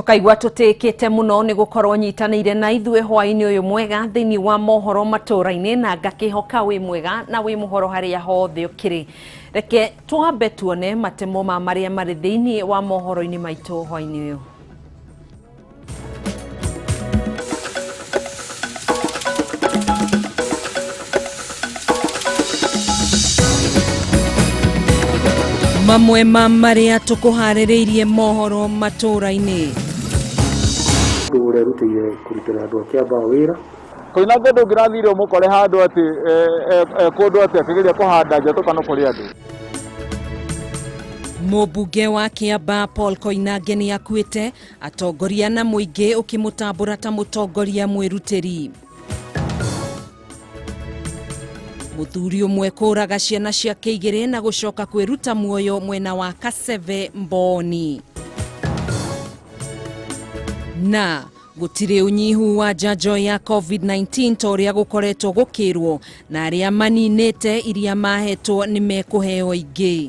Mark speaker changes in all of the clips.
Speaker 1: Tukaigua tutikite muno ni gukorwo nyitanire na ithuĩ hwaĩ-inĩ ũyũ mwega thĩinĩ wa mohoro matũra-inĩ na ngakĩhoka wĩ mwega na wĩ mũhoro harĩa hothe ũkĩrĩ. Reke twambe tuone matemo ma marĩa marĩ thĩinĩ wa mohoro-inĩ maitũ hwaĩ-inĩ ũyũ. Mamwe ma marĩa tũkũharĩrĩirie mohoro matũra-inĩ.
Speaker 2: Ũrĩa rutĩire kũrutĩra andũ a Kĩambaa wĩra.
Speaker 3: Koinange ndũngĩrathire ũmũkore handũ atĩ kũndũ atĩ akĩgeria kũhanda njatũkano kũrĩ andũ.
Speaker 1: Mũmbunge wa Kĩambaa Paul Koinange nĩ akuĩte, atongoria na mũingĩ ũkĩmũtambũra ta mũtongoria mwĩrutĩri. Mũthuri ũmwe kũraga ciana ciake igĩrĩ na gũcoka kwĩruta muoyo mwena wa Kaseve Mboni. Na gũtirĩ ũnyihu wa njanjo ya COVID-19 ta ũrĩa gũkoretwo gũkĩrwo, na arĩa maninĩte iria mahetwo nĩ mekũheo ingĩ.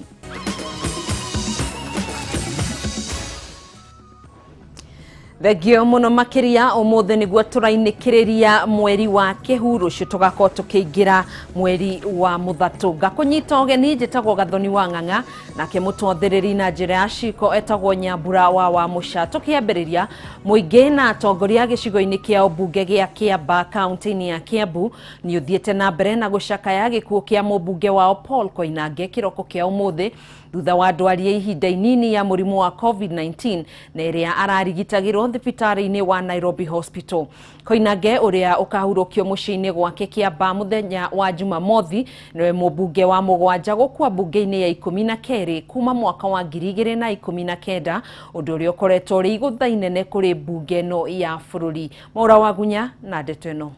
Speaker 1: Thengio muno makiria umuthi niguo turainikiria mweri wa kihu rucio tugakorwo tukiingira mweri wa muthatu. Ngakunyita ugeni njitagwo Gathoni wa Ng'ang'a, nake mutwathiriri na njira ya ciko etagwo Nyambura wa Muca. Tukiambiriria muingi na atongoria gicigo-ini kia ubunge gia Kiambaa kaunti-ini ya Kiambu ni uthiite na mbere na gucakaya gikuo kia mubunge wao Paul Koinange kiroko kia umuthi thutha wa ndwari ya ihinda inini ya mũrimũ wa COVID-19 na ĩrĩa ararigitagĩrwo thibitarĩ-inĩ wa Nairobi Hospital. Koinange ũrĩa ũkahurũkio mũciĩ-inĩ gwake Kĩambaa mũthenya wa Jumamothi nĩwe mũmbunge wa mũgwanja gũkua mbunge-inĩ ya 12 kuma mwaka wa 2019, ũndũ ũrĩa ũkoretwo ũrĩ igũtha inene kũrĩ mbunge ĩno ya bũrũri. Mwaura wa Gunya na ndeto ĩno.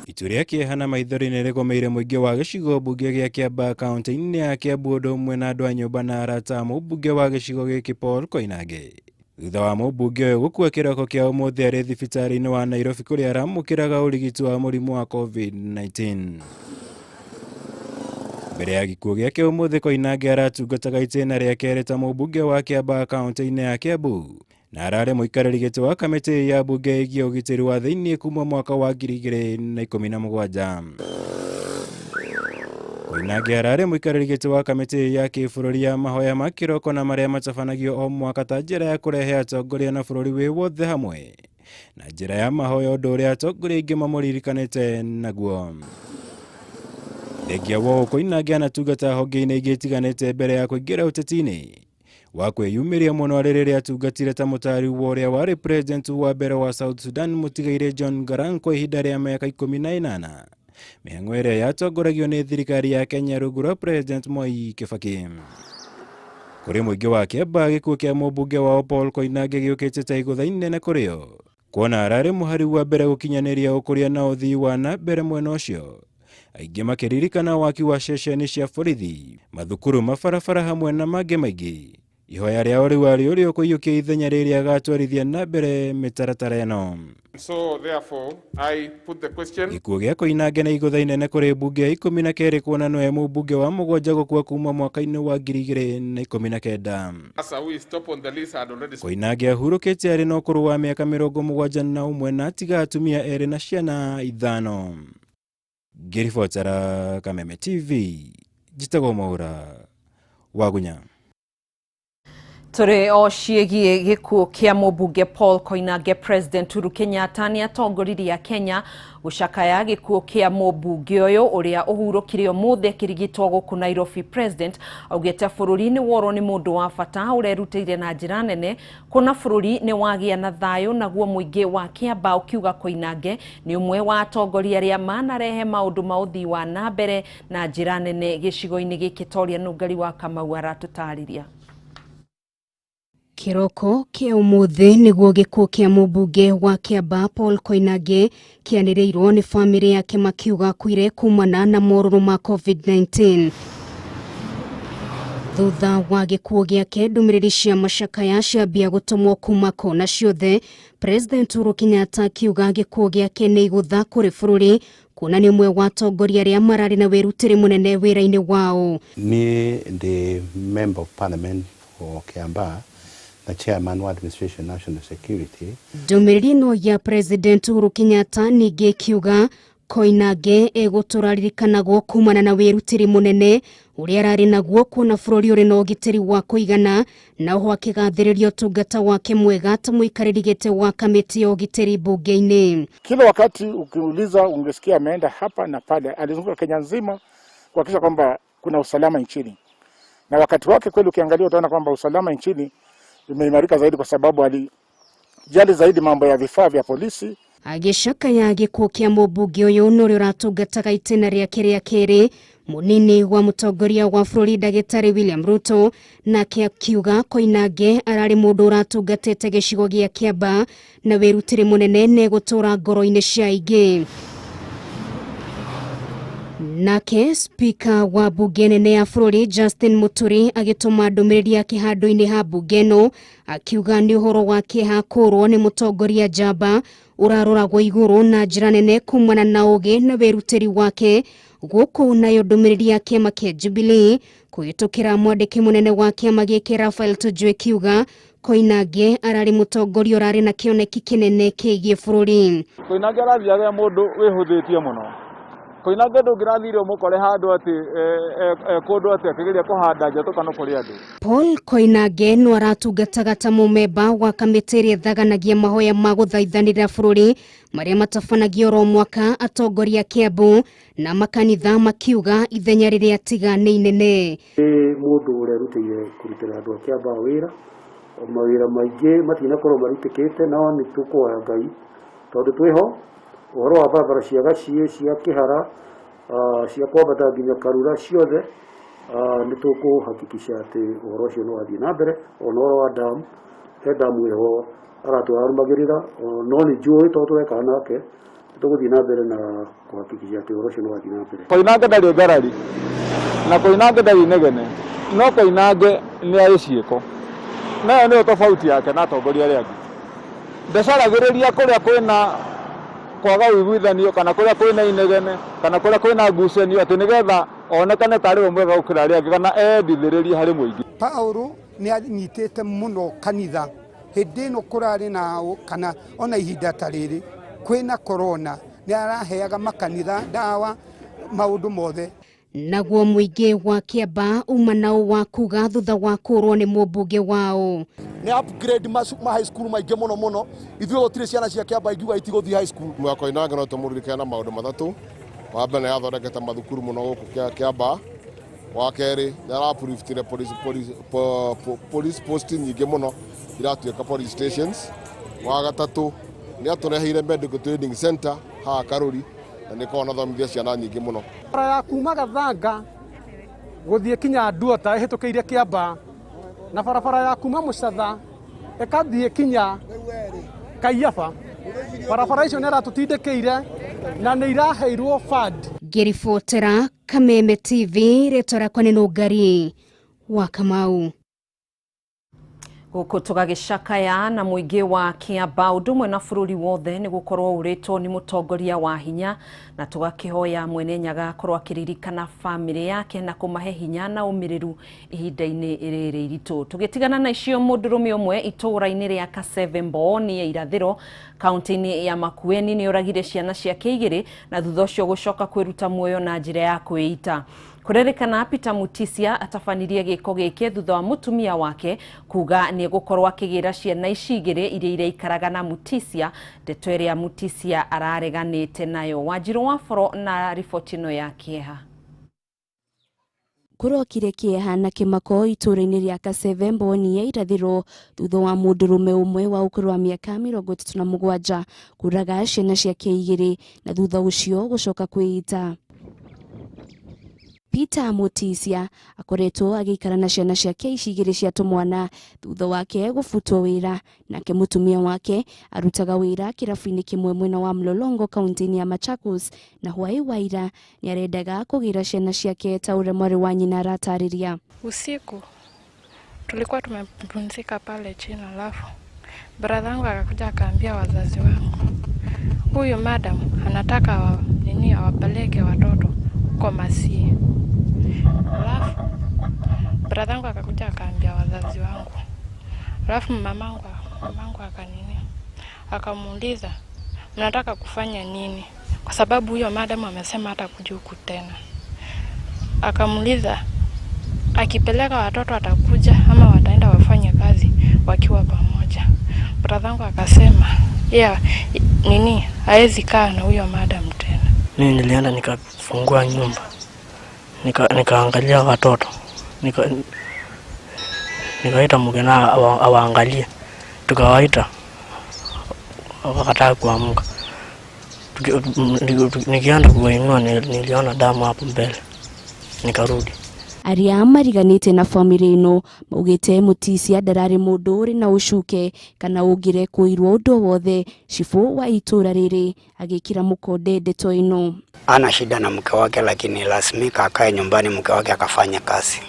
Speaker 4: Itua rĩa kĩeha na maithori nĩ rĩgomeire mũingĩ wa gĩcigo mbunge gĩa Kĩambaa kaunti-inĩ ya Kiambu ũndũ ũmwe na andũ a nyũmba na arata a mũmbunge wa gĩcigo gĩkĩ Paul Koinange. Thutha wa mũmbunge ũyũ gũkua kĩroko kĩa ũmũthĩ arĩ thibitarĩ-inĩ wa Nairobi kũrĩa aramũkĩraga ũrigiti wa mũrimũ wa COVID-19. Mbere ya gĩkuũ gĩake ũmũthĩ Koinange aratungataga itĩna rĩa kerĩ ta mũmbunge wa Kĩambaa kaunti-inĩ ya Kiambu na ararĩ mũikarĩri gĩtĩ wa kamĩtĩ ya mbunge ĩgiĩ ũgitĩri wa thĩinĩ kuma mwaka wa 2017. Koinange ararĩ mũikarĩri gĩtĩ wa kamĩtĩ ya kĩbũrũri ya mahoya ma kĩroko na marĩa matabanagio o mwaka ta njĩra ya kũrehe atongoria na bũrũri wĩ wothe hamwe na njĩra ya mahoya, ũndũ ũrĩa atongoria aingĩ mamũririkanĩte naguo. Thengia wa ũũ Koinange anatungata honge-inĩ ingĩ itiganĩte mbere ya kũingĩra ũteti-inĩ wa kwĩyumĩria mũno arĩ rĩrĩa atungatire ta mũtaari wa ũrĩa warĩ president wa mbere wa South Sudan mũtigaire John Garang kwa ihinda rĩa mĩaka 18, mĩhang'o ĩrĩa yatongoragio nĩ thirikari ya Kenya rungu rwa President Mwai Kibaki. Kũrĩ mũingĩ wa Kĩambaa gĩkuũ kĩa mũmbunge wao Paul Koinange gĩũkĩte ta igũtha inene kũrĩ o, kuona ararĩ mũhari wa mbere gũkinyanĩria ũkũria na ũthii wa na mbere mwena ũcio, aingĩ makĩririkana waki wa ceceni cia borithi, mathukuru, mabarabara hamwe na mangĩ maingĩ. Ihoya rĩao rĩu arĩ ũrĩa ũkũiyũkia ithenya rĩrĩa agatwarithia na mbere mĩtaratara ĩno.
Speaker 5: So therefore I put the question.
Speaker 4: Gĩkuũ gĩa Koinange nĩ igũtha inene kũrĩ mbunge ya 12 kuona nĩwe mũmbunge wa mũgwanja gũkua kuma mwaka-inĩ wa 2019. Koinange ahurũkĩte arĩ na ũkũrũ wa mĩaka 71 na atiga atumia erĩ na ciana 5. Ngĩribotera Kameme TV, njĩtagwo Mwaura wa Gunya.
Speaker 1: Tũrĩ o ciĩgiĩ gĩkuũ kĩa mũmbunge Paul Koinange, President Uhuru Kenyatta nĩ atongoririe Kenya gũcakaya gĩkuũ kĩa mũmbunge ũyũ ũrĩa ũhurũkire ũmũthĩ akĩrigitwo gũkũ Nairobi. President augĩte bũrũri nĩ worwo nĩ mũndũ wa bata ũrerutĩire na njĩra nene kuona bũrũri nĩ wagĩa na thayũ, naguo mũingĩ wa Kĩambaa ũkiuga Koinange nĩ ũmwe wa atongoria arĩa manarehe maũndũ ma ũthii wa na mbere na njĩra nene gĩcigo-inĩ gĩkĩ. Toria Nũngari wa Kamau aratũtarĩria.
Speaker 6: Kĩroko kĩa ũmũthĩ nĩguo gĩkuũ kĩa mũmbunge wa Kĩambaa Paul Koinange kĩanĩrĩirwo nĩ bamĩrĩ yake makiuga akuire kumana na morũrũ ma COVID-19. Thutha wa gĩkuũ gĩake ndũmĩrĩri cia macakaya ciambia gũtũmwo kuma kona ciothe, President Uhuru Kenyatta akiuga gĩkuũ gĩake nĩ igũtha kũrĩ bũrũri kuona nĩ ũmwe wa atongoria arĩa mararĩ na wĩrutĩri mũnene wĩra-inĩ wao.
Speaker 7: Niĩ ndĩ member of parliament for Kiambaa Na chairman wa Administration National Security.
Speaker 6: Ndũmĩrĩri ĩno ya President Uhuru Kenyatta ningĩ ĩkiuga Koinange egũtũra ririkanagwo kumana na wĩrutĩri mũnene ũrĩa ararĩ naguo kuona bũrũri ũrĩ na ũgitĩri wa kũigana, na oho akĩgathĩrĩria ũtungata wake mwega ta mũikarĩri gĩtĩ wa kamĩtĩ ya ũgitĩri mbunge-inĩ.
Speaker 5: Kila wakati ukiuliza ungesikia ameenda hapa na pale, alizunguka Kenya nzima kuhakikisha kwamba kuna usalama nchini, na wakati wake kweli ukiangalia utaona kwamba usalama nchini imeimarika zaidi kwa sababu alijali zaidi mambo ya vifaa vya polisi.
Speaker 6: Agĩcakaya gĩkuũ kĩa mũmbunge ũyũ na ũrĩa ũratungataga itĩna rĩake rĩa kerĩ, mũnini wa mũtongoria wa bũrũri ndagĩtarĩ William Ruto nake akiuga Koinange ararĩ mũndũ ũratungatĩte gĩcigo gĩa Kĩambaa na wĩrutĩri mũnene na egũtũra ngoro-inĩ cia aingĩ. Nake spika wa bunge nene ya bũrũri Justin Muturi agĩtũma ndũmĩrĩri yake handũ-inĩ ha bunge ĩno akiuga nĩ ũhoro wa kĩeha kũũrwo nĩ mũtongoria njamba ũraroragwo igũrũ na njĩra nene kumana na ũgĩ na wĩrutĩri wake. Gũkũ nayo ndũmĩrĩri ya kĩama kĩa Jubilee kũhĩtũkĩra mwandĩki mũnene wa kĩama gĩkĩ Raphael Tuju ĩkiuga Koinange ararĩ mũtongoria ũrarĩ na kĩoneki kĩnene kĩgiĩ bũrũri.
Speaker 3: Koinange arathiaga mũndũ wĩhũthĩtie mũno. Koinange ndũngĩrathire ũmũkore handũ atĩ kũndũ atĩ akĩgeria kũhanda njatũkano kũrĩ andũ.
Speaker 6: Paul Koinange no aratungataga ta mũmemba wa kamĩtĩ ĩrĩa ĩthaganagia mahoya ma gũthaithanĩra bũrũri marĩa matabanagio oro mwaka atongoria Kĩambu na makanitha makiuga ithenya rĩrĩa atiga nĩ inene.
Speaker 2: Nĩ mũndũ ũrerutĩire kũrutĩra andũ a Kĩambaa wĩra, mawĩra maingĩ matinakorwo marutĩkĩte, no nĩ tũkũhoya Ngai tondũ twĩho ũhoro wa barabara cia Gaciĩ, cia Kĩhara, cia kwambata nginya Karura ciothe, nĩ tũkũhakikisha atĩ ũhoro ũcio nĩ wathiĩ na mbere. Ona ũhoro wa damu, he damu ĩho aratwarũmagĩrĩra, no nĩ njũĩ tondũ tũrekaga nake, tũgũthiĩ na mbere na kũhakikisha atĩ ũhoro ũcio nĩ wathiĩ na mbere.
Speaker 3: Koinange ndarĩ ngarari na Koinange ndarĩ inegene, no Koinange nĩ arĩ ciĩko, nayo nĩyo tofauti yake na atongoria arĩa angĩ. Ndacaragĩrĩria kũrĩa kwĩna kwaga ũiguithanio kana kũrĩa kwĩna inegene kana kũrĩa kwĩna ngucanio atĩ nĩgetha onekane tarĩ we mwega gũkĩra arĩa angĩ kana endithĩrĩrie harĩ mũingĩ.
Speaker 8: Paulo nĩ anyitĩte mũno kanitha hĩndĩ ĩno kũrarĩ na kana ona ihinda ta rĩrĩ kwĩna corona, nĩ araheaga makanitha ndawa maũndũ mothe.
Speaker 6: Naguo mũingĩ wa Kĩambaa uma nao wa kuga thutha wa kũũrwo nĩ mũmbunge wao.
Speaker 9: Nĩ upgrade ma high school maingĩ mũno mũno, ithuĩ gũtirĩ ciana cia Kĩambaa ingiuga itigũthiĩ high school.
Speaker 10: Mwaka Koinange no tũmũririkane na maũndũ matatũ. Wa mbere nĩ athondekete mathukuru mũno gũkũ Kĩambaa. Wa kerĩ nĩ araprooftire police post nyingĩ mũno iratuĩka police stations. Wa gatatũ nĩ atũreheire medical training center haha Karuri na nĩ koragwo na thomithia ciana nyingĩ mũno.
Speaker 11: Barabara ya kuma Gathanga gũthiĩ kinya Nduota ĩhĩtũkĩire Kĩambaa, na barabara ya kuma Mũcatha ĩkathiĩ kinya Kaiyaba. Barabara icio nĩ aratũtindĩkĩire na nĩ iraheirwo fund.
Speaker 6: Ngĩribotera Kameme TV, rĩtwa rĩakwa nĩ Nũngari wa Kamau.
Speaker 1: Gũkũ tũgagĩcakaya na mũingĩ wa Kĩambaa ũndũ ũmwe na bũrũri wothe nĩ gũkorwo ũrĩtwo nĩ mũtongoria wa hinya, na tũgakĩhoya Mwene Nyaga akorwo akĩririkana bamĩrĩ yake na kũmahe hinya na ũmĩrĩru ihinda-inĩ rĩrĩ iritũ. Tũgĩtigana na icio, mũndũrũme ũmwe itũũra-inĩ rĩa Kaseve Mbooni ya Irathĩro kaunti-inĩ ya Makueni nĩ oragire ciana ciake igĩrĩ na thutha ũcio gũcoka kwĩruta muoyo na njĩra ya kwĩita. Kũrerĩkana Peter Mutisia atabanirie gĩko gĩkĩ thutha wa mũtumia wake kuga nĩ egũkorwo akĩgĩra ciana ici igĩrĩ iria iraikaraga na Mutisia, ndeto ĩrĩa Mutisia arareganĩte nayo. Wanjirũ wa Boro na riboti ĩno ya kĩeha.
Speaker 12: Kũrokire kĩeha na kĩmako itũũra-inĩ rĩa Kaseve Mbooni ya Irathĩro thutha wa mũndũrũme ũmwe wa ũkũrũ wa mĩaka 37 kũraga ciana ciake igĩrĩ na thutha ũcio gũcoka kwĩita. Peter Mutisia akoretwo agĩikara na ciana ciake ici igĩrĩ cia tũmwana thutha wake gũbutwo wĩra, nake mũtumia wake arutaga wĩra kĩrabu-inĩ kĩmwe mwena wa Mlolongo kaunti-inĩ ya Machakos, na hwaĩ wa ira nĩarendaga kũgĩra ciana ciake ta ũrĩa mwarĩ wa nyina aratarĩria.
Speaker 13: Usiku tulikuwa tumepumzika pale chini, alafu brother yangu akakuja akaambia wazazi wangu, huyu madam anataka nini awapeleke watoto huko Masii. Alafu brother yangu akakuja akaambia wazazi wangu, Alafu mamangu akanini, akamuuliza mnataka kufanya nini? Kwa sababu huyo madam amesema hatakuja huku tena. Akamuuliza akipeleka watoto atakuja ama wataenda wafanye kazi wakiwa pamoja. Bradhangu akasema yeah, nini haezi kaa na huyo madam tena.
Speaker 14: Mimi nilienda nikafungua nyumba, nikaangalia watoto, nikaita mgeni awaangalie, tukawaita wakakataa kuamka. Nikienda kuwainua niliona damu hapo mbele, nikarudi.
Speaker 12: Aria mariganite na family ino maugite Mutisia ndarari mundu uri na ucuke kana ungire kuirwo undu wothe. Cibu wa itura riri agikira mukonde ndeto ino.
Speaker 15: Ana shida na mke wake, lakini lazimika akae nyumbani, mke wake akafanya kazi.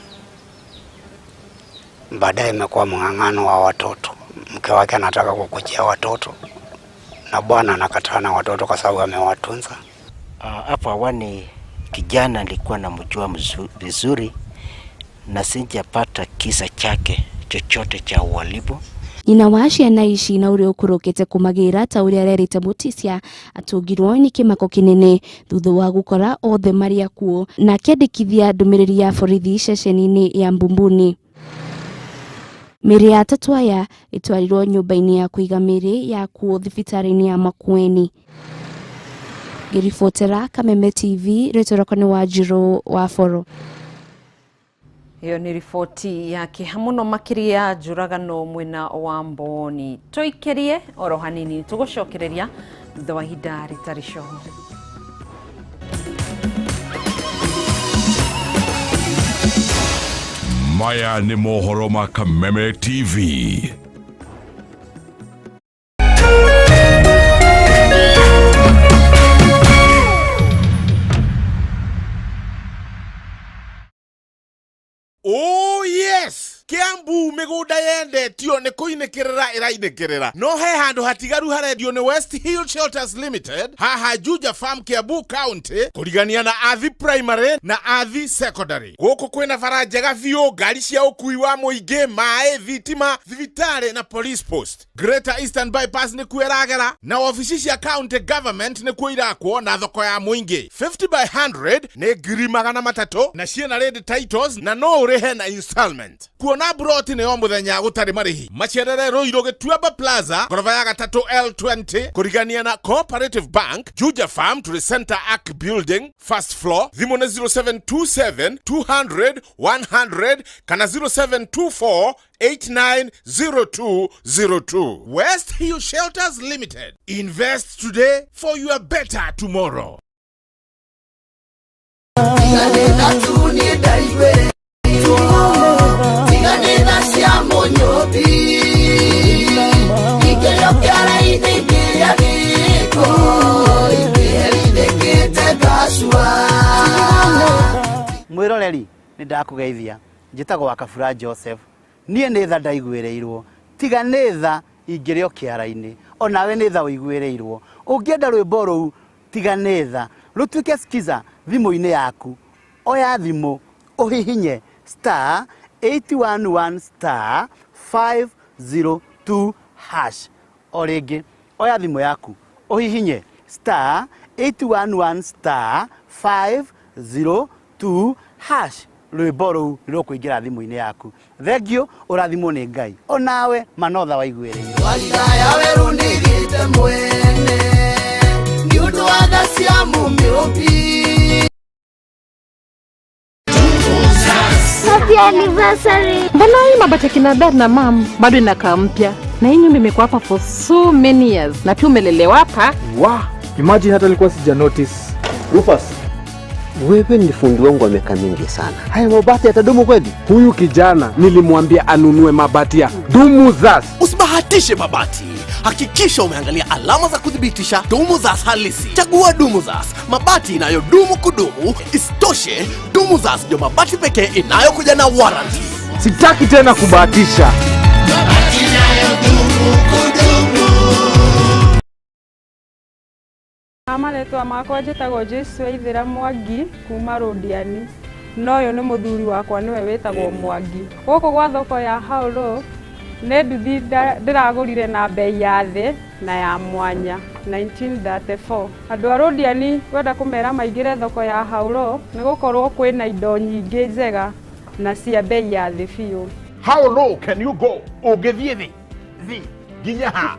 Speaker 15: Baadaye imekuwa mng'ang'ano wa watoto. Mke wake anataka kukujia watoto na bwana anakataa na watoto kwa sababu amewatunza.
Speaker 16: Hapo awali kijana alikuwa namjua vizuri na sijapata kisa chake chochote cha uhalifu.
Speaker 12: Nyina wa ciana ici na uria ukurukite kumagira ta uria arerite Mutisia atungirwo ni kimako kinene thutha wa gukora othe mari akuo na akiandikithia ndumiriri ya borithi ceceni-ini ya Mbumbuni. Mĩĩrĩ ya atatu aya ĩtwarirwo nyũmba-inĩ ya kũiga mĩĩrĩ ya kuo thibitarĩ-inĩ ya Makueni. Ngĩribotera Kameme TV, rĩtwa rĩakwa nĩ Wanjirũ wa Boro.
Speaker 1: Iyo ni riboti ya kĩeha mũno makĩria njũragano mwena wa Mboni. Tũikĩrie oro hanini tũgũcokereria thutha wa ihinda rĩtarĩ coho.
Speaker 17: Maya ni mohoro ma Kameme TV.
Speaker 18: Oh yes! Kiambu migunda yendetio ni kuinikirira irainikirira no he handu hatigaru harendio ni West Hill Shelters Limited haha Juja Farm Kiambu County kurigania na Athi Primary na Athi Secondary. Guku kwina bara njega biũ, ngari cia ukui wa muingi, maĩ, thitima, thibitarĩ na police post. Greater Eastern Bypass nikuo ĩragera na ofici cia county government nikuo irakwo na thoko ya muingi. 50 by 100 ni 300,000 na ciĩna ready titles na no ũrĩhe na installment. Kuona broti nĩ o mũthenya gũtarĩ marĩhi. Macerere Ruiru Gĩtuamba Plaza ngoroba ya gatatũ L20 kũrigania na Cooperative Bank, Juja Farm to the Center Arc Building first floor. Thimũ nĩ 0727 200 100 kana 0724 890202. West Hill Shelters Limited. Invest today for your better tomorrow.
Speaker 19: Mwiroreri ni ndakugeithia, njitagwo Wakabura Joseph. Nie ni tha ndaiguĩrĩirwo, tiga nĩ tha ingĩrĩ o kĩara-inĩ, onawe nĩ tha ũiguĩrĩirwo. Ũngĩenda rwĩmbo rũu tiga nĩ tha rũtuĩke skiza thimũ-inĩ yaku, oya thimũ ũhihinye star 811 star 502 hash. O rĩngĩ oya thimũ yaku ũhihinye star 811 star 502 hash. Rwĩmbo rũu nĩ rũkũingĩra thimũ-inĩ yaku. Thengiũ, ũrathimwo nĩ Ngai onawe manotha waiguĩrĩirwo.
Speaker 20: Warigaya werũ nĩgĩte mwene nĩ ũndũ wa tha cia Mũmĩũmbi.
Speaker 21: Happy anniversary. Mbona hii mabati ya kina dad na mam bado inakaa mpya? Na hii nyumba imekuwa hapa for so many years. Na pia umelelewa hapa.
Speaker 22: Wow, imagine hata nilikuwa sija notice. Rufus,
Speaker 23: wewe ni fundi wangu wa miaka mingi sana.
Speaker 22: Haya mabati yatadumu kweli? Huyu kijana nilimwambia anunue mabati ya Dumuzas.
Speaker 24: Usibahatishe mabati. Hakikisha umeangalia alama za kudhibitisha Dumuzas halisi. Chagua Dumuzas, mabati inayodumu kudumu. Isitoshe, Dumuzas ndio mabati pekee inayokuja na warranty.
Speaker 22: Sitaki tena kubahatisha.
Speaker 20: Mabati inayodumu kudumu.
Speaker 25: Marĩtwa makwa njĩtagwo Joyce Waithĩra Mwangi kuma Rũndiani, na ũyũ nĩ mũthuri wakwa nĩwe wĩtagwo Mwangi. Gũkũ gwa thoko ya Haũrũ Nĩ nduthi ndĩragũrire na bei ya thĩ na ya mwanya 1934. Andũ a Rũndiani ngwenda kũmera maingĩre thoko ya Hauro nĩ gũkorwo kwĩna indo nyingĩ njega na cia bei ya thĩ biũ.
Speaker 18: How low can you go? Ũngĩthiĩ thĩ thĩ nginya ha?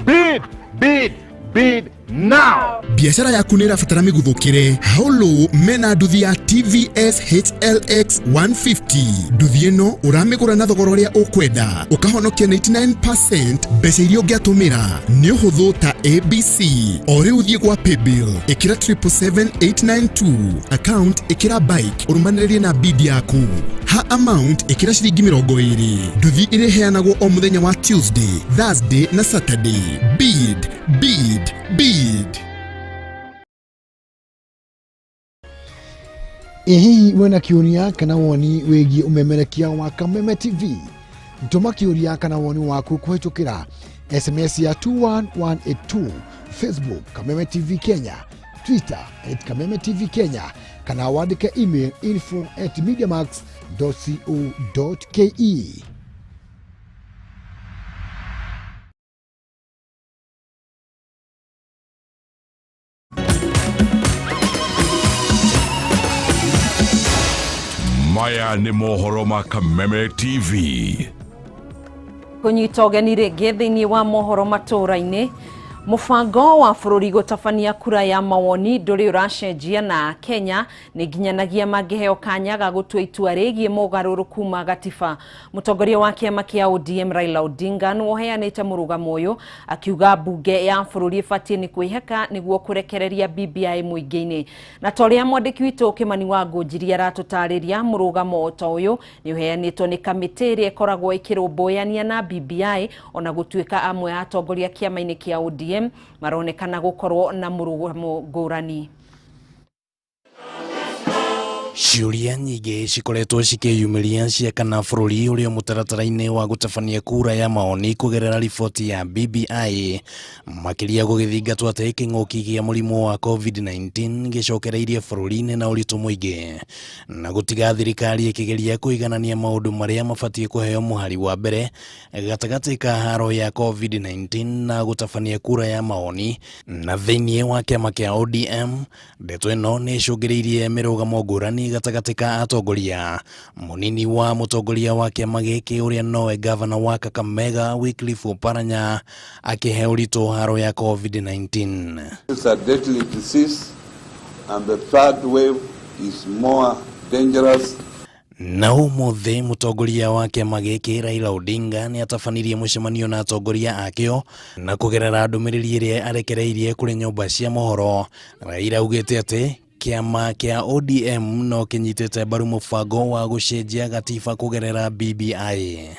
Speaker 18: Bid, bid, bid now.
Speaker 2: Biacara yaku nä ĩrabatara mĩguthũkĩre. Haulo mena nduthi ya TVS HLX 150. Nduthi ĩno ũramĩgũra na thogora ũrĩa ũkwenda, ũkahonokia 99% mbeca iria ũngĩatũmĩra. Nĩ ũhũthũ ta ABC. O rĩu thiĩ gwa paybill, ĩkĩra 777892, account ĩkĩra bike, ũrũmanĩrĩrie na bid yaku. Ha amount ĩkĩra ciringi 20. Nduthi ĩrĩheanagwo o mũthenya wa Tuesday, Thursday na Saturday. Bid, bid, bid.
Speaker 3: Ĩ hihi wĩna kĩũria kana woni wĩgiĩ ũmemerekia wa Kameme TV? Tũma kĩũria kana woni waku kũhĩtũkĩra SMS ya 21182, Facebook Kameme TV Kenya, Twitter @Kameme TV Kenya, kana wandĩke email info@mediamax.co.ke.
Speaker 17: Maya nĩ mohoro ma Kameme TV.
Speaker 1: Kũnyita ũgeni rĩngĩ thĩinĩ wa mohoro matũũra-inĩ. Mũbango wa bũrũri gũtabania kura ya mawoni ndũrĩ ũracenjia na Kenya nĩ nginyanagia mangĩheo kanya ga gũtua itua rĩgiĩ mogarũrũku ma gatiba. Mũtongoria wa kĩama kĩa ODM Raila Odinga nĩwe ũheanĩte mũrũgamo ũyũ akiuga mbunge ya bũrũri ĩbatiĩ nĩ kwĩheka nĩguo kũrekereria BBI mũingĩ-inĩ. Na ta ũrĩa mwandĩki witũ Kĩmani wa Ngũnjiri aratũtarĩria, mũrũgamo ta ũyũ nĩ ũheanĩtwo nĩ kamĩtĩ ĩrĩa ĩkoragwo ĩkĩrũmbũyania na BBI, ona gũtuĩka amwe a atongoria kĩama-inĩ kĩa ODM maronekana gũkorwo na mũrũgamo ngũrani.
Speaker 4: Ciũria nyingĩ cikoretwo cikĩyumĩria cia kana bũrũri ũrĩ mũtaratara-inĩ wa gũtabania kura ya maoni kũgerera riboti ya BBI, makĩria gũgĩthingatwo atĩ kĩng'ũki gĩa mũrimũ wa COVID-19 gĩcokereirie bũrũri-inĩ na ũritũ mũingĩ, na gũtiga thirikari ĩkĩgeria kũiganania maũndũ marĩa mabatiĩ kũheo mũhari wa mbere gatagatĩ ka haro ya COVID-19 na gũtabania kura ya maoni. Na thĩinĩ wa kĩama kĩa ODM, ndeto ĩno nĩ ĩcũngĩrĩirie mĩrũgamo ngũrani gatagatĩ ka atongoria. Mũnini wa mũtongoria wa kĩama gĩkĩ ũrĩa nowe gavana wa Kakamega Wycliffe Oparanya akĩhe ũritũ haro ya COVID-19.
Speaker 5: It's a deadly disease and the third wave is more dangerous.
Speaker 4: Na ũmũthĩ mũtongoria wa kĩama gĩkĩ Raila Odinga nĩ atabanirie mũcemanio na atongoria akĩo, na kũgerera ndũmĩrĩri ĩrĩa arekereirie kũrĩ nyũmba cia mohoro, Raila augĩte atĩ kĩama kĩa ODM no kĩnyitĩte mbaru mũbango wa gũcenjia gatiba kũgerera BBI.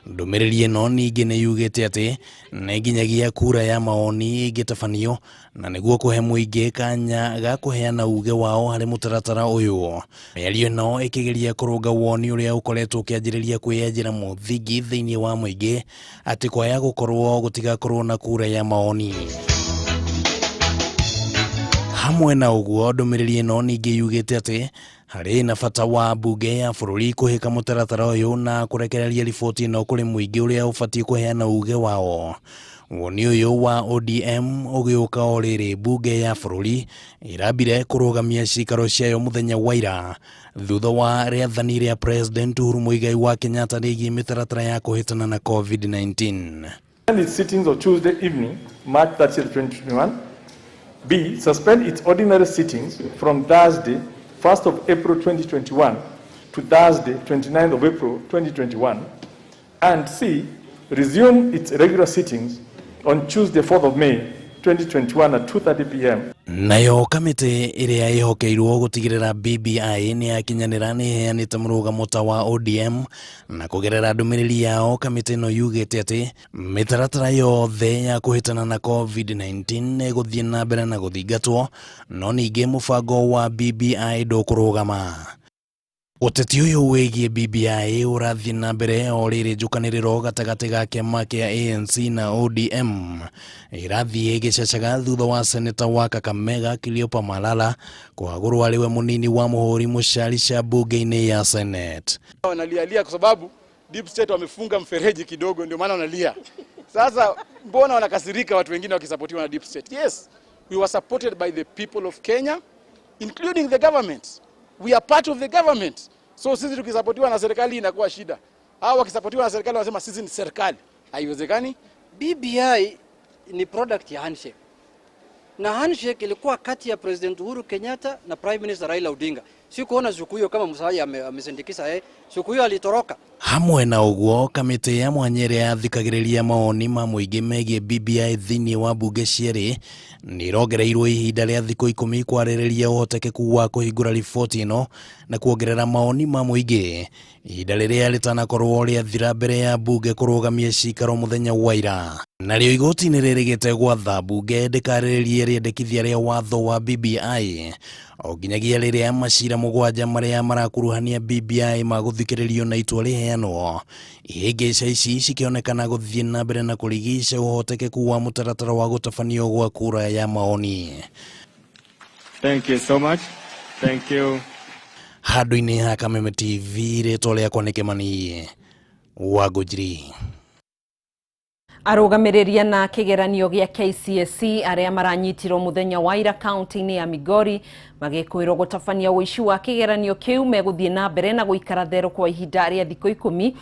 Speaker 4: Ndũmĩrĩri ĩno ningĩ nĩ yugĩte atĩ nĩ nginyagia kura ya maoni ĩngĩtabanio na nĩguo kũhe mũingĩ kanya ga kũheana uge wao harĩ mũtaratara ũyũ. Mĩario ĩno ĩkĩgeria kũrũnga woni ũrĩa ũkoretwo ũkĩanjĩrĩria kwĩyenjera mũthingi thĩinĩ wa mũingĩ atĩ kwaya gũkorwo gũtigakorwo na kura ya maoni. Hamwe na ũguo, ndũmĩrĩri ĩno ningĩ yugĩte atĩ harĩ na bata wa mbunge ya bũrũri kũhĩka mũtaratara ũyũ na kũrekereria riboti ĩno kũrĩ mũingĩ ũrĩa ũbatiĩ kũheana uge wao. Woni ũyũ wa ODM ũgĩũka o rĩrĩ mbunge ya bũrũri ĩrambire kũrũgamia cikaro ciayo mũthenya wa ira thutha wa rĩathani rĩa President Uhuru Muigai wa Kenyatta rĩgiĩ mĩtaratara ya kũhĩtana na COVID-19.
Speaker 7: Its sittings of Tuesday evening, March 30th, 2021. B. Suspend its ordinary sittings from Thursday, 1st of April 2021 to Thursday, 29th of April 2021. And C. Resume its regular sittings on Tuesday, 4th of May 2021 at 2:30 p.m.
Speaker 4: Nayo kamĩtĩ ĩrĩa ĩhokeirwo gũtigĩrĩra BBI nĩ yakinyanĩra nĩ ĩheanĩte mũrũgamo ta wa ODM, na kũgerera ndũmĩrĩri yao kamĩtĩ ĩno yugĩte atĩ mĩtaratara yothe ya kũhĩtana na COVID-19 nĩ ĩgũthiĩ na mbere na gũthingatwo, no ningĩ mũbango wa BBI ndũkũrũgama. Ũteti ũyũ wĩgiĩ BBI ũrathiĩ na mbere o rĩrĩ njũkanĩrĩro gatagatĩ ga kĩama kĩa ANC na ODM ĩrathiĩ ĩgĩcacaga thutha wa seneta wa Kakamega Cleopa Malala kũhagũrwo arĩ we mũnini wa mũhũri mũcarica mbunge-inĩ ya Senate.
Speaker 26: Wanalialia kwa sababu
Speaker 7: Deep state wamefunga mfereji kidogo, ndio maana wanalia. Sasa mbona wanakasirika watu wengine wakisapotiwa na deep state? Yes, we were supported by the people of Kenya including the government. We are part of the government. So sisi tukisapotiwa na serikali inakuwa shida. Hao wakisapotiwa na serikali wanasema sisi ni serikali. Haiwezekani.
Speaker 6: BBI ni product ya handshake. Na handshake ilikuwa kati ya President Uhuru Kenyatta na Prime Minister Raila Odinga. Sikuona siku hiyo kama Musalia amesindikiza yeye. Siku hiyo alitoroka.
Speaker 4: Hamwe na ũguo kamĩtĩ ya mwanya ĩrĩa yathikagĩrĩria mawoni ma mũingĩ megiĩ BBI thĩinĩ wa mbunge cierĩ nĩ ĩrongereirwo ihinda rĩa thikũ 10 kwarĩrĩria ũhotekeku wa kũhingũra riboti ĩno na kuongerera mawoni ma mũingĩ ihinda rĩrĩa rĩtanakorwo rĩathira mbere ya mbunge kũrũgamia cikaro mũthenya wa ira. Narĩo igoti nĩ rĩrĩgĩte gwatha mbunge ndĩkarĩrĩrie rĩendekithia rĩa watho wa BBI o nginyagia rĩrĩa macira 7 marĩa marakuruhania BBI magũthikĩrĩrio na itua rĩheanwo. Ihĩngĩca ici cikĩonekana gũthiĩ na mbere na kũrigica ũhotekeku wa mũtaratara wa gũtabanio gwa kura ya maoni.
Speaker 8: Thank you so much. Thank you.
Speaker 4: Handũ-inĩ ha Kameme TV, rĩtwa rĩakwa nĩ Kĩmani wa Ngũnjiri.
Speaker 1: Arũgamĩrĩria na kĩgeranio gĩa KCSE arĩa maranyitirwo mũthenya wa ira kaunti-inĩ ya Migori magĩkwĩrwo gũtabania ũici wa kĩgeranio kĩu megũthiĩ na mbere na gũikara therũ kwa ihinda rĩa thikũ 10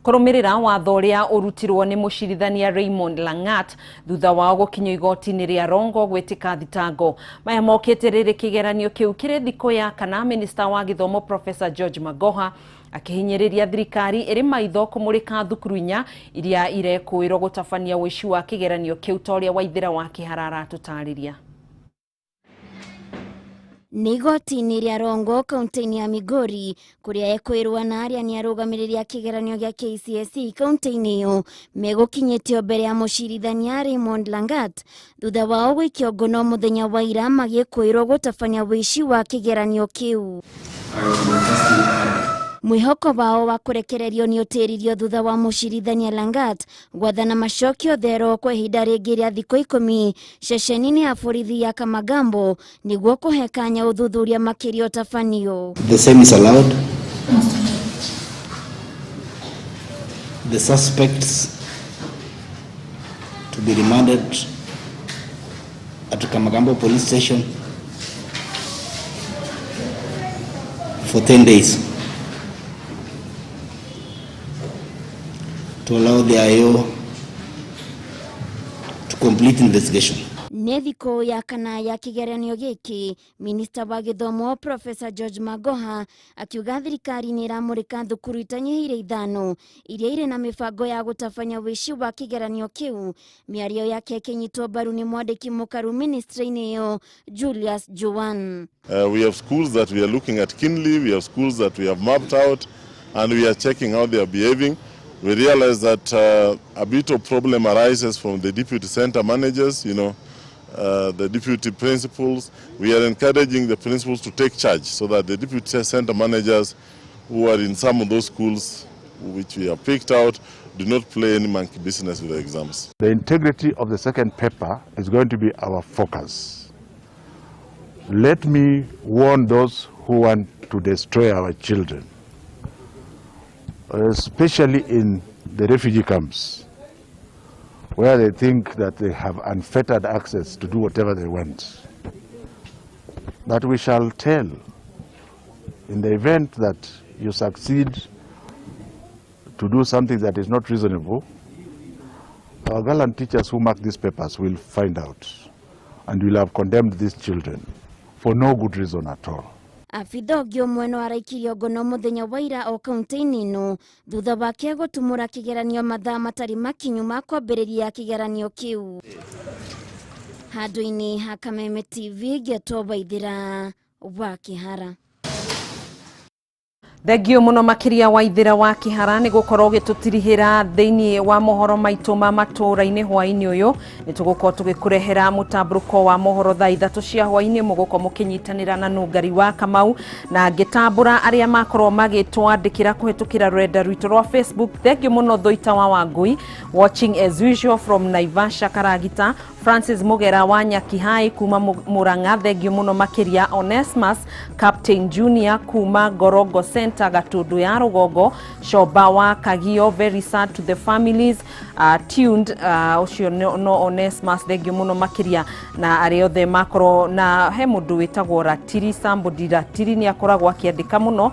Speaker 1: kũrũmĩrĩra watho ũrĩa ũrutirwo nĩ mũcirithania Raymond Langat thutha wao gũkinyio igoti-inĩ rĩa Rongo gwĩtĩka thitango. Maya mokĩte rĩrĩ kĩgeranio kĩu kĩrĩ thikũ ya kana minista wa gĩthomo Professor George Magoha akĩhinyĩrĩria thirikari ĩrĩ maitho kũmũrĩka thukuru 4 iria irekũĩrwo gũtabania ũici wa kĩgeranio kĩu ta ũrĩa Waithĩra wa Kĩhara aratũtarĩria.
Speaker 9: Nĩ igoti-inĩ rĩa Rongo kaunti-inĩ ya Migori kũrĩa ekwĩrwo na arĩa nĩ arũgamĩrĩri a kĩgeranio gĩa KCSE kaunti-inĩ ĩyo megũkinyĩtio mbere ya mũcirithania Raymond Langat thutha wao gũikio ngono mũthenya wa ira magĩkwĩrwo gũtabania ũici wa kĩgeranio kĩu. Mwĩhoko wao wa kũrekererio nĩ ũtĩririo thutha wa mũcirithania Langat gwathana macokio thero kwa ihinda rĩngĩ rĩa thikũ 10 ceceni-inĩ ya borithi ya Kamagambo nĩguo kũhe kanya ũthuthuria makĩria ũtabanio.
Speaker 10: The same is allowed. The suspects to be remanded at Kamagambo police station for 10 days to allow the IO to complete investigation.
Speaker 9: Nĩ thikũ ya kana ya kĩgeranio gĩkĩ, minista wa gĩthomo Professor George Magoha akiuga thirikari nĩ ĩramũrĩka thukuru itanyihĩire 5 iria irĩ na mĩbango ya gũtabania ũici wa kĩgeranio kĩu. Mĩario yake ĩkĩnyitwo mbaru nĩ mwandĩki mũkaru ministry-inĩ ĩyo Julius Juan.
Speaker 5: We have schools that we are looking at keenly, we have schools that we have mapped out and we are checking how they are behaving. We realize that a bit of problem arises from the deputy center managers, you know, the deputy principals. We are encouraging the principals to take charge so that the deputy center managers who are in some of those schools which we have picked out do not play any monkey business with the exams.
Speaker 11: The integrity of the second paper is going to be our focus. Let me warn those who want to destroy our children, especially in the refugee camps, where they think that they have unfettered access to do whatever they want. That we shall tell, in the event that you succeed to do something that is not reasonable, our gallant teachers who mark these papers will find out and will have condemned these children for no good reason at all.
Speaker 9: Abitha ũngĩ ũmwe no araikirio ngono mũthenya wa ira o kaunti-inĩ ĩno thutha wake gũtumũra kĩgeranio mathaa matarĩ makinyu ma kwambĩrĩria kĩgeranio kĩu. Handũ-inĩ ha Kameme TV ngĩetwo Waithĩra wa Kĩhara.
Speaker 1: Thengio muno makiria Waithĩra wa Kĩhara nĩ gũkorwo ũgĩtũtirihĩra thĩinĩ wa mohoro maitũ ma matũũra-inĩ hwaĩ-inĩ ũyũ. Nĩ tũgũkorwo tũgĩkũrehera mũtambũrũko wa mohoro thaa 3 cia hwaĩ-inĩ, mũgũkorwo mũkĩnyitanĩra na Nũngari wa Kamau na ngĩtambũra arĩa makorwo magĩtwandĩkĩra kũhĩtũkĩra rũrenda rwitũ rwa Facebook. Thengio mũno Thoita wa Wangui, watching as usual from Naivasha Karagita. Francis Mugera wa Nyakihai kuma Murang'a, thengio muno makiria. Onesmus Captain Junior kuma Gorongo Center, Gatundu ya Rugongo. Shoba wa Kagio, very sad to the families tuned ucio no, no Onesmus, thengio muno makiria na arĩa othe makorwo na he mũndũ wĩtagwo Ratiri, somebody Ratiri nĩ akoragwo akĩandĩka mũno.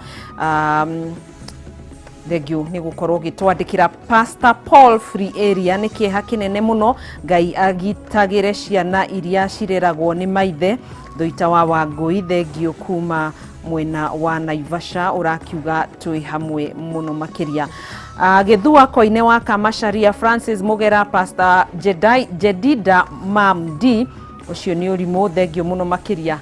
Speaker 1: Thengio nĩ gũkorwo ũgĩtwandĩkĩra. Pastor Paul Free Area, nĩ kĩeha kĩnene mũno, Ngai agitagĩre ciana iria cireragwo nĩ maithe. Thuita wa Wangũi, thengio kuma mwena wa Naivasha, ũrakiuga twĩ hamwe mũno makĩria. Gĩthua Koine wa Kamacharia, Francis Mugera, Pastor Jedai, Jedida Mamdi, ũcio nĩ ũrimũ, thengio mũno makĩria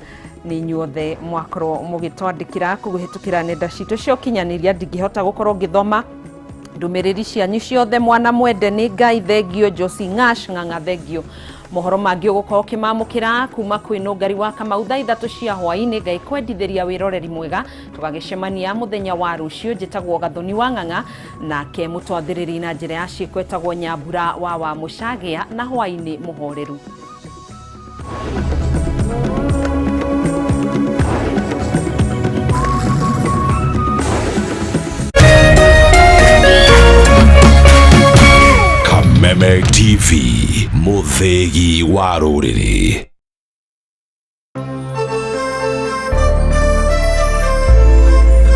Speaker 1: nĩ inyuothe mwakorwo mũgĩtwandĩkĩra kũhĩtũkĩra nenda citũ cia ũkinyanĩria. Ndingĩhota gũkorwo ngĩthoma ndũmĩrĩri cianyu ciothe. Mwana mwende nĩ Ngai, thengio. Josi Ng'ash Ng'ang'a, thengio. Mohoro mangĩ ũgũkorwo ũkĩmamũkĩra kuma kwĩ Nũngari wa Kamau thaa 3 cia hwaĩ-inĩ. Ngai kwendithĩria wĩroreri mwega, tũgagĩcemania mũthenya wa rũciũ. Njĩtagwo Gathoni wa Ng'ang'a, nake mũtwathĩrĩri na njĩra ya ciĩko etagwo Nyambura wa Mũcagĩa, na hwaĩ-inĩ mũhoreru.
Speaker 17: Kameme TV, mũthĩgi wa rũrĩrĩ.